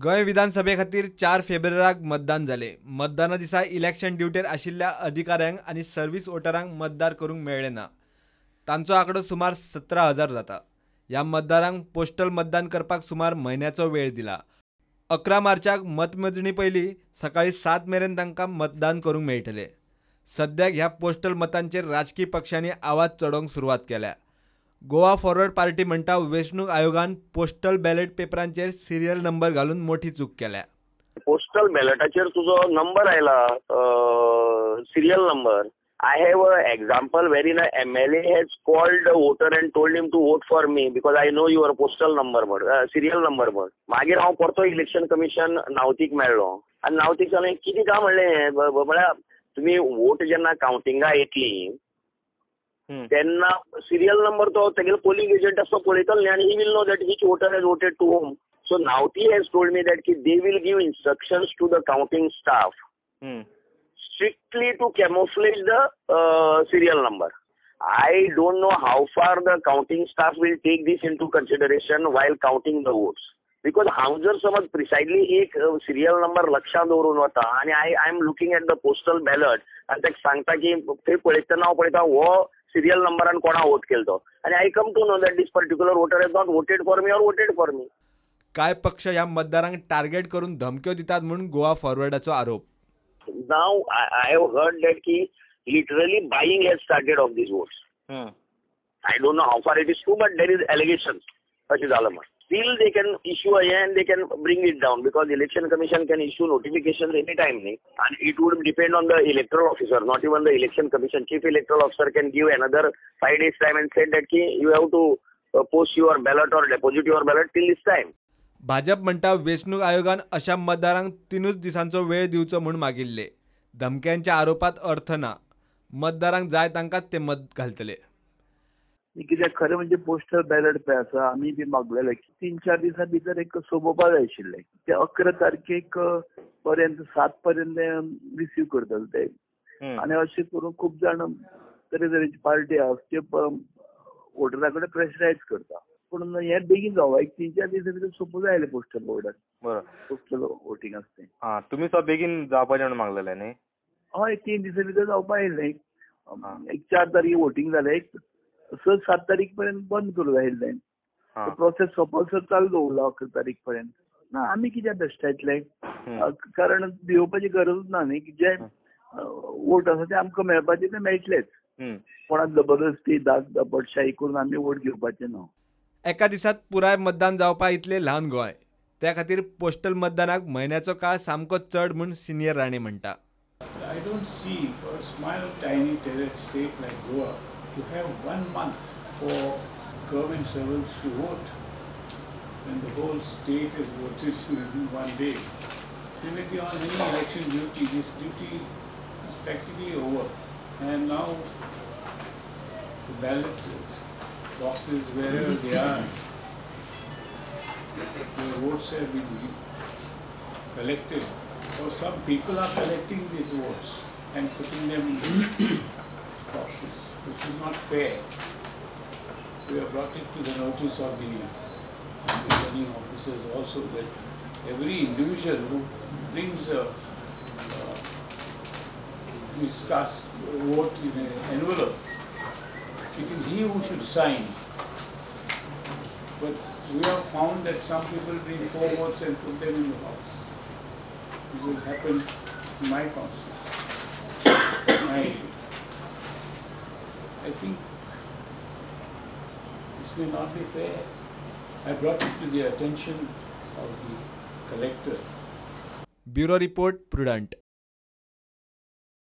गोंय विधानसभे खातीर 4 फेब्रुवाराक मतदान जालें. मतदाना दिसा इलेक्शन ड्युटेर आशिल्ल्या अधिकाऱ्यांक आनी सर्वीस वोटरांक मतदान करूंक मेळ्ळें ना. तांचो आंकडो सुमार 17,000 जाता. ह्या मतदारांक पोस्टल मतदान करपाक सुमार म्हयन्याचो वेळ दिला. 11 मार्चाक मतमेजणी पयलीं सकाळीं 7 मेरेन तांकां मतदान करूंक मेळटलें. सद्याक ह्या पोस्टल मतांचेर राजकी पक्षांनी आवाज चडोवंक सुरवात केल्या. गोवा फॉरवर्ड पार्टी म्हणटा वेंचणूक आयोगान पोस्टल बॅलेट पेपरांचेर सिरियल नंबर घालून मोठी चूक केल्या. पोस्टल बॅलेटाचेर तुजो नंबर आयला, serial number. I have a example wherein a MLA has called voter and told him to vote for me because I know your postal number म्हण, serial number म्हण. मागीर हांव परतो इलेक्शन कमिशन नावतीक मेळ्ळो आनी नावतीक सांगलें कितें काय म्हणलें, म्हळ्यार तुमी वोट जेन्ना कावंटिंगा येतली तेन्ना सिरियल नंबर तो तेगेलो पोलिंग एजंट आसा तो पळयतलो न्ही आनी he will know that which voter has voted to whom. So Navti has told me that की they will give instructions to the counting staff strictly to camouflage the serial number. I don't know how far the counting staff will take this into consideration while counting the votes. Because हांव जर समज प्रिसायडली एक serial number लक्षांत दवरून वता आनी I am looking at the postal ballot आनी ताका सांगता की थंय पळयतना हांव पळयता हो सिरियल नंबरान कोणा वोट केलो तो आनी I come to know that this particular voter has not voted for me or voted for me. कांय पक्ष ह्या मतदारांक टार्गेट करून धमक्यो दितात म्हूण गोवा फॉरवर्डाचो आरोप. Now I have heard that ki literally buying has started of these votes. I don't know how far it is true, but there is allegations. अशें जालां म्हण. Still they can issue and they can bring it down because Election Commission can issue notifications any time न्ही. And it would depend on the electoral officer, not even the Election Commission. Chief Electoral Officer can give another 5 days time and said that ki you have to post your ballot or deposit your ballot till this time. Bhajap म्हणटा वेंचणूक आयोगान अशा मतदारांक 3 दिसांचो वेळ दिवचो म्हूण मागिल्ले. धमक्यांच्या आरोपात अर्थ ना. मतदारांक जाय तांकांच ते मत घालतले. कित्याक खरें म्हणजे पोस्टल बॅलट पळय आसा, आमी बी मागलेले 3-4 दिसां भितर एक सोंपोवपा जाय आशिल्लें. ते 11 तारखेक पर्यंत 7 पर्यंत रिसीव करतले ते. आनी अशें करून खूब जाण तरेतरेची पार्टी आसा त्यो वोटरा कडेन प्रेशरायज करता. पूण हे बेगीन जावं, एक 3-4 दिसां भितर सोंपो जाय आसलें पोस्टल वोटर, पोस्टल वोटींग आसा तें. तुमी सुद्दां बेगीन जावपाचें म्हणून मागलेलें न्ही? हय, 3 दिसां भितर जावपा आयिल्लें. एक 4 तारखेक वोटींग जालें, एक 6-7 तारीख पर्यंत बंद करूं जाय आशिल्लें. प्रोसेस सोंपोसर चालू दवरला 11 तारीख पर्यंत. ना आमी कित्याक दश्टायतले, कारण भिवपाची गरजूच ना न्ही. जे वोट आसा ते आमकां मेळपाचे ते मेळटलेच. कोणाक जबरदस्ती दाग दपटशाही करून आमी वोट घेवपाचे ना. एका दिसात पुराय मतदान जावपा इतलें ल्हान गोंय, त्या खातीर पोस्टल मतदानाक म्हयन्याचो काळ सामको चड म्हूण सिनियर राणे म्हणटा. I don't see for a small tiny state like Goa to have 1 month for government servants to vote when the whole state is voted within 1 day. They may be on any election duty. This duty is practically over, and now the ballot boxes, wherever they are, the votes have been collected. Or some people are collecting these votes and putting them in boxes, which is not fair. So we have brought it to the notice of the returning officers also that every individual who brings a his cast vote in an envelope, it is he who should sign. But we have found that some people bring 4 votes and put them in the box. This has happened in my constituency. I think this may not be fair. I brought it to the attention of the collector. Bureau Report, Prudent.